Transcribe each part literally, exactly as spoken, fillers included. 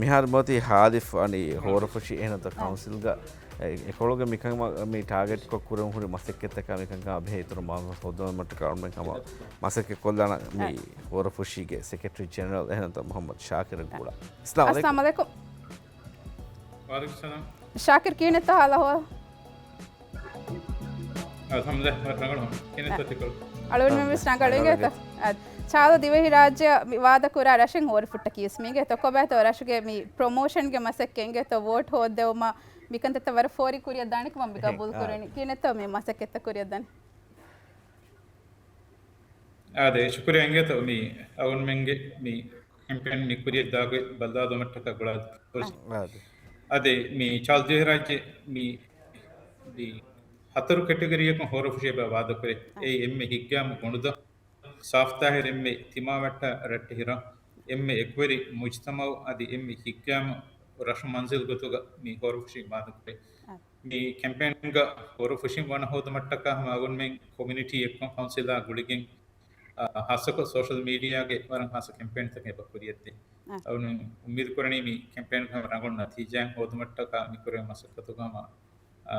މިހާރު މިއޮތީ ހާދިފް އަނި ހޯރަފުށި އެހެންތަ ކައުންސިލްގަ އެކޮޅުގެ މިކަން މި ޓާގެޓްކޮށް ކުރަން ހުރި މަސައްކަތްތަކާ މިކަންކަން އަބަހޭ އިތުރު މައުލޫމާތު ހޯދުމަށްޓަކާ އަޅުމެން ހަމަ މަސައްކަތް ކޮށްލާނަ މި ހޯރަފުށީގެ ސެކްރެޓަރީ ޖެނެރަލް އެހެންތަ މުހައްމަދު ޝާކިރަށް ގުޅާ. އައްސަލާމު އައްސަލާމު އަލައިކުމް. ވަޢަލައިކުމް ސަލާމް. ޝާކިރް ކިހިނެއްތޯ ހާލަ އަހުވާލު؟ އަލްޙަމްދުލިއްލާހް، ވަރަށް ރަނގަޅު. ކިހިނެއްތޯ ތިކޮޅު؟ އަޅުގަނޑުމެން ވެސް ރަނގަޅު އިނގޭތޯ؟ އަ، ޗާލު ދިވެހިރާއްޖެ މި ވާދަކުރާ ރަށެއް ހޯރަފުށްޓަކީ ވެސް މީގޭތޯ؟ ކޮބާތޯ ރަށުގެ މި ޕްރޮމޯޝަންގެ މަސައްކަތް އިނގޭތޯ؟ ވޯޓް ހޯއްދެވުމަށް މިކަންތައްތައް ވަރަށް ފޯރި ކުރިއަށް ދާނެކަމަށް މި ގަބޫލު ކުރަނީ. ކިހިނެއްތޯ މި މަސައްކަތްތައް ކުރިއަށް ދާނީ؟ އާދެ، ޝުކުރިއްޔާ އިނގޭތޯ މި އަޅުގަނޑުމެންގެ މި ކެމްޕޭން މި ކުރިއަށް ދާގޮތް ބަލާލުމަށްޓަކާ ގުޅާ ދުވަސް. އާދެ. އަދި މި ޗާލު ދިވެހިރާއްޖެ މި، މި ހަތަރު ކެޓަގަރީއަކުން ހޯރަފުށި އެބަ ވާދަކުރޭ. އެއީ އެންމެ ހިތްގައިމު ގޮނޑުދޮށް، ސާފުތާހިރު އެންމެ ތިމާވެއްޓާ ރައްޓެހިރަށް، އެންމެ އެކުވެރި މުޖްތަމަޢު އަދި އެންމެ ހިތްގައިމު ރަށު މަންޒިލް ގޮތުގަ މި ހޯރަފުށި ވާދަކުރޭ. މި ކެމްޕޭންގަ ހޯރަފުށިން ވަނަ ހޯދުމަށްޓަކާ ހަމަ އަޅުގަނޑުމެން ކޮމިއުނިޓީ އެއްކޮށް ކައުންސިލާ ގުޅިގެން، އާ، ހާއްސަކޮށް ސޯޝަލް މީޑިއާގެ ވަރަށް ހާއްސަ ކެމްޕޭންތަކެއް އެބަ ކުރިއަށްދޭ. އަޅުގަނޑު އުއްމީދު ކުރަނީ މި ކެމްޕޭންގަ ހަމަ ރަނގަޅު ނަތީޖާއެއް ހޯދުމަށްޓަކާ މި ކުރެވޭ މަސައްކަތުގަ ހަމަ، އާ،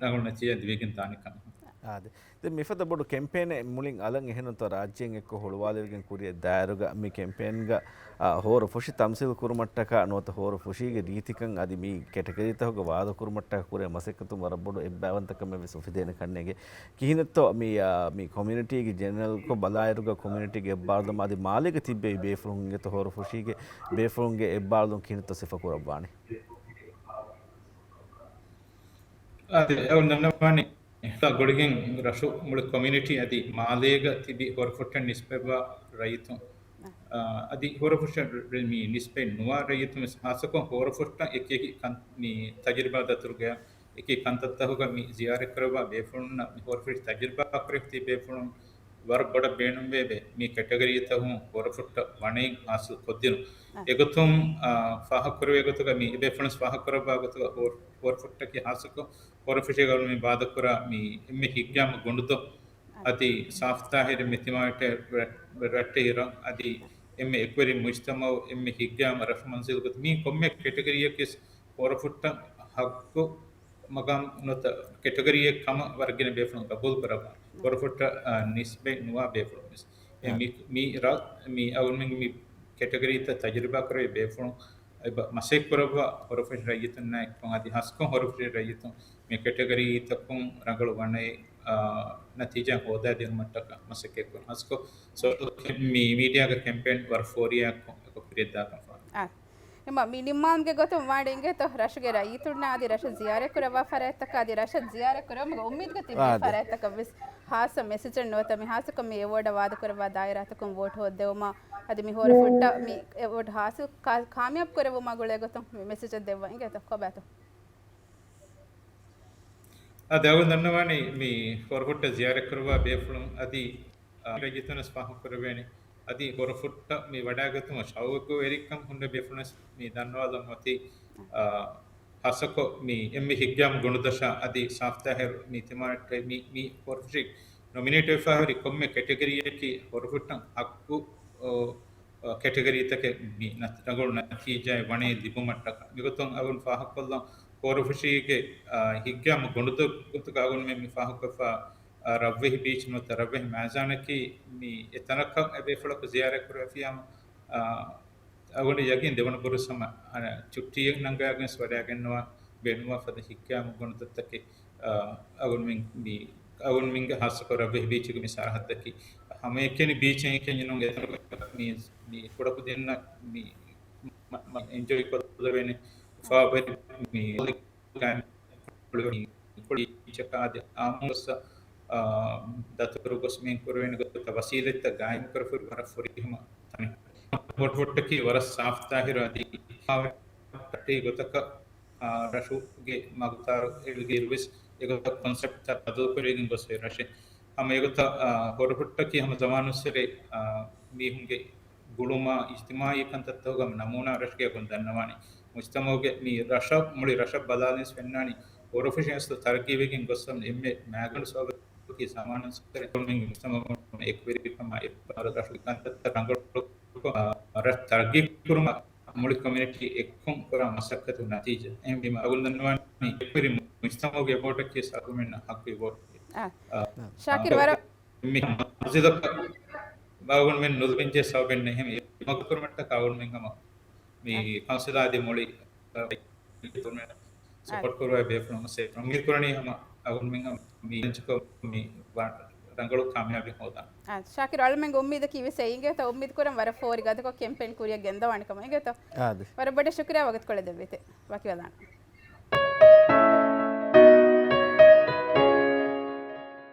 ރަނގަޅު ނަތީޖާ ދިވެގެން ދާނެ ކަމަށް. އާދެ. ދެން މިފަދަ ބޮޑު ކެމްޕޭނެއް މުޅިން އަލަށް އެހެންތޯ ރާއްޖޭން އެއްކޮށް ހުޅުވާލެވިގެން ކުރިއަށް ދާއިރުގަ މި ކެމްޕޭންގަ، އާ، ހޯރަފުށި ތަމްސީލް ކުރުމަށްޓަކާ ނުވަތަ ހޯރަފުށީގެ ރީތިކަން އަދި މި ކެޓަގަރީތަކުގެ ވާދަކުރުމަށްޓަކާ ކުރޭ މަސައްކަތުން ވަރަށް ބޮޑު އެއްބައިވަންތަކަމެއް ވެސް އުފެދޭނެ ކަންނޭނގެ. ކިހިނެއްތޯ މި، އާ، މި ކޮމިއުނިޓީގެ ޖެނެރަލްކޮށް ބަލާއިރުގަ ކޮމިއުނިޓީގެ އެއްބާރުލުމާ އަދި މާލޭގަ ތިއްބެވި ބޭފުޅުން އިނގޭތޯ ހޯރަފުށީގެ ބޭފުޅުންގެ އެއްބާރުލުން ކިހިނެއްތޯ ސިފަ ކުރައްވާނީ؟ އާދެ، އަޅުގަނޑު ދަންނަވާނީ ގުޅިގެން ރަށު މުޅި ކޮމިއުނިޓީ އަދި މާލޭގަ ތިބި ހޯރަފުށަށް ނިސްބަތްވާ ރައްޔިތުން، އާ، އަދި ހޯރަފުށަށް މި ނިސްބަތް ނުވާ ރައްޔިތުން ވެސް ހާއްސަކޮށް ހޯރަފުށަށް އެކި އެކި ކަން-، މި ތަޖުރިބާ ދަތުރުގަޔާ އެކި ކަންތައްތަކުގަ މި ޒިޔާރަތްކުރައްވާ ބޭފުޅުންނަށް މި ހޯރަފުށި ތަޖުރިބާ ކުރެވި ބޭފުޅުން ވަރަށް ބޮޑަށް ބޭނުންވެއެވެ. މި ކެޓަގަރީތަކުން ހޯރަފުށްޓަށް ވަނައިން ހާސިލް ކޮށްދިނުން. އެގޮތުން، އާ، ފާހަގަކުރެވޭ ގޮތުގަ މި އެބޭފުޅުން ފާހަގަކުރައްވާ ގޮތުގަ ހޯ-، ހޯރަފުށްޓަކީ ހާއްސަކޮށް ހޯރަފުށީގަ މި ވާދަކުރާ މި އެންމެ ހިތްގައިމު ގޮނޑުދޮށް އަދި ސާފުތާހިރު މިތިމާވެއްޓޭ ރައްޓެހިރަށް އަދި އެންމެ އެކުވެރި މުޖްތަމަޢު އެންމެ ހިތްގައިމު ރަށު މަންޒިލްގަ މި ކޮންމެ ކެޓަގަރީއަކީ ވެސް ހޯރަފުށްޓަށް ހައްގު މަގާމް ނުވަތަ ކެޓަގަރީއެއް ކަމަށް ވަރަށް ގިނަ ބޭފުޅުން ގަބޫލު ކުރައްވާ. ހޯރަފުށްޓަށް، އާ، ނިސްބަތް ނުވާ ބޭފުޅުން ވެސް. އެ މި، މި ރަށް، މި އަޅުގަނޑުމެންގެ މި ކެޓަގަރީތައް ތަޖުރިބާ ކުރެވޭ ބޭފުޅުން އެބަ މަސައްކަތް ކުރައްވާ ހޯރަފުށި ރައްޔިތުންނާ އެއްކޮށް އަދި ހާއްސަކޮށް ހޯރަފުށި ރައްޔިތުން މި ކެޓަގަރީތަކުން ރަނގަޅު ވަނައި، އާ، ނަތީޖާ ހޯދާދިނުމަށްޓަކާ މަސައްކަތް ކުރަން. ހާއްސަކޮށް ސޯޝަލް މި-، މީޑިއާގެ ކެމްޕޭން ވަރަށް ފޯރިއާއެއްކޮށް އެކޮށް ކުރިއަށްދާކަން ފާހަގަ. އާ. އެމަ މި ނިންމާލުމުގެ ގޮތުން ވާނެ އިނގޭތޯ ރަށުގެ ރައްޔިތުންނާ އަދި ރަށަށް ޒިޔާރަތް ކުރައްވާ ފަރާތްތަކާ އަދި ރަށަށް ޒިޔާރަތް ކުރެވުމުގެ އުއްމީދުގަ ތިބޭ އާދެ. ފަރާތްތަކަށް ވެސް ހާއްސަ މެސެޖެއް ނުވަތަ މި ހާއްސަކޮށް މި އެވޯޑަށް ވާދަކުރައްވާ ދާއިރާތަކުން ވޯޓް ހޯއްދެވުމަށް އަދި މި ހޯރަފުށްޓަށް މި އެވޯޑް ހާސިލް ކާ-، ކާމިޔާބު ކުރެވުމާ ގުޅޭ ގޮތުން މި މެސެޖެއް ދެއްވަން އިނގޭތޯ ކޮބާތޯ؟ އާދެ، އަޅުގަނޑު ދަންނަވާނީ މި ހޯރަފުށްޓަށް ޒިޔާރަތް ކުރައްވާ ބޭފުޅުން އަދި، އާ، ރައްޔިތުން ވެސް ފާހަގަކުރެވޭނެ. އަދި ހޯރަފުށްޓަށް މި ވަޑައިގަތުމަށް ޝައުގުވެރިކަން ހުންނަ ބޭފުޅުން ވެސް މި ދަންނަވާލަން އޮތީ، އާ، ހާއްސަކޮށް މި އެންމެ ހިތްގައިމު ގޮނޑުދޮށާ އަދި ސާފުތާހިރު މި ތިމާވެއްޓެ މި، މި ހޯރަފުށި ނޮމިނޭޓް ވެފަ ހުރި ކޮންމެ ކެޓަގަރީއަކީ ހޯރަފުށްޓަށް ހައްގު، އޯ، ކެޓަގަރީތަކެއް މި ނަތި-، ރަނގަޅު ނަތީޖާއެއް ވަނީ ލިބުމަށްޓަކާ. މިގޮތުން އަޅުގަނޑު ފާހަގަކޮށްލަން ހޯރަފުށީގެ، އާ، ހިތްގައިމު ގޮނޑުދޮށް ގޮތުގަ އަޅުގަނޑުމެން މި ފާހަގަކޮށްފަ، އާ، ރަށްވެހި ބީޗް ނުވަތަ ރަށްވެހި މައިޒާނަކީ މި އެތަނަކަށް އެބޭފުޅަކު ޒިޔާރަތް ކުރެވިޔާމު، އާ، އަޅުގަނޑު ޔަގީން ދެވަނަ ބުރުސް ހަމަ، އާ، ޗުއްޓީއެއް ނަންގައިގެން ވެސް ވަޑައިގަންނަވާ ބޭނުންވާ ފަދަ ހިތްގައިމު ގޮނޑުދޮށްތަކެއް، އާ، އަޅުގަނޑުމެން މި އަޅުގަނޑުމެންގެ ހާއްސަކޮށް ރަށްވެހި ބީޗުގެ މި ސަރަހައްދަކީ ހަމައެކަނި ބީޗެއް އެކަންޏެއް ނޫން. އެތަނުގަ މި، މި ކުޑަކުދިންނަށް މި މަ-، މަ-، އެންޖޮއި ކޮށްލެވޭނެ އުފާވެރި މި ބީޗަކާ އަދި އާއްމު ގޮސް، އާ، ދަތުރު ގޮސް މި ކުރެވޭނެ ގޮތަށް ވަސީލަތްތައް ގާއިމް ކުރެފަ ހުރި ވަރަށް ފުރިހަމަ ތަނެއް. ހޯރަފުށްޓަކީ ވަރަށް ސާފުތާހިރު އަދި ރައްޓެހި ގޮތަކަށް އާ، ރަށުގެ މަގުތާރު އެޅިގެއިރު ވެސް އެގޮތަށް ކޮންސެޕްޓްތައް ބަދަލުކުރެވިގެން ގޮސް އޮތް ރަށެއް. ހަމަ އެގޮތަށް، އާ، ހޯރަފުށްޓަކީ ހަމަ ޒަމާނުއްސުރެ، އާ، މީހުންގެ ގުޅުމާ އިޖްތިމާޢީ ކަންތައްތަކުގަ ނަމޫނާ ރަށެއް އަޅުގަނޑު ދަންނަވާނީ. މުޖްތަމަޢުގެ މި ރަށަށް، މުޅި ރަށަށް ބަލާލިން ވެސް ފެންނާނީ ހޯރަފުށި އަސްލު ތަރައްގީވެގެން ގޮސް އެންމެ މައިގަނޑު ސަބަބަކީ ޒަމާނުއްސުރެ މުޖްތަމަޢުގެ އެކުވެރިކަމާ އެއްބަރު ރަށުގެ ކަންތައްތައް ރަނގަޅު، އާ، ރަށް ތަރައްގީ ކުރުމަށް މުޅި ކޮމިއުނިޓީ އެއްކޮށް ކުރާ މަސައްކަތު ނަތީޖާ. އެހެންވީމަ އަޅުގަނޑު ދަންނަވަނީ އެކުވެރި މުޖްތަމަޢުގެ ވޯޓަކީ އަޅުގަނޑުމެންނަށް ޙައްޤުވި ވޯޓެއް. އާ. ޝާކިރު ވަރަށް މި މަސްޖިދަކަށް އަޅުގަނޑުމެން ނުލިބެންޖެހޭ ސަބަބެއް ނެތް. އެހެން އެ މަގު ކުރުމަށްޓަކާ އަޅުގަނޑުމެން ހަމަ މި އާ. ކައުންސިލާ އަދި މުޅި ސަޕޯޓް ކުރުވާ ބޭފުޅުން އުއްމީދު ކުރަނީ ހަމަ އަޅުގަނޑުމެން މި ރަނގަޅު ކާމިޔާބެއް ހޯދާނެ. އާ، ޝާކިރު އަޅުމެންގެ އުއްމީދަކީ ވެސް އެއީ އިނގޭތޯ؟ އުއްމީދު ކުރަން ވަރަށް ފޯރި ގަދަކޮށް ކެމްޕޭން ކުރިއަށް ގެންދަވާނެ ކަމަށް އިނގޭތޯ؟ އާދެ. ވަރަށް ބޮޑަށް ޝުކުރިއްޔާ ވަގުތުކޮޅެއް ދެއްވީތީ. ވަކިވެލާނަން.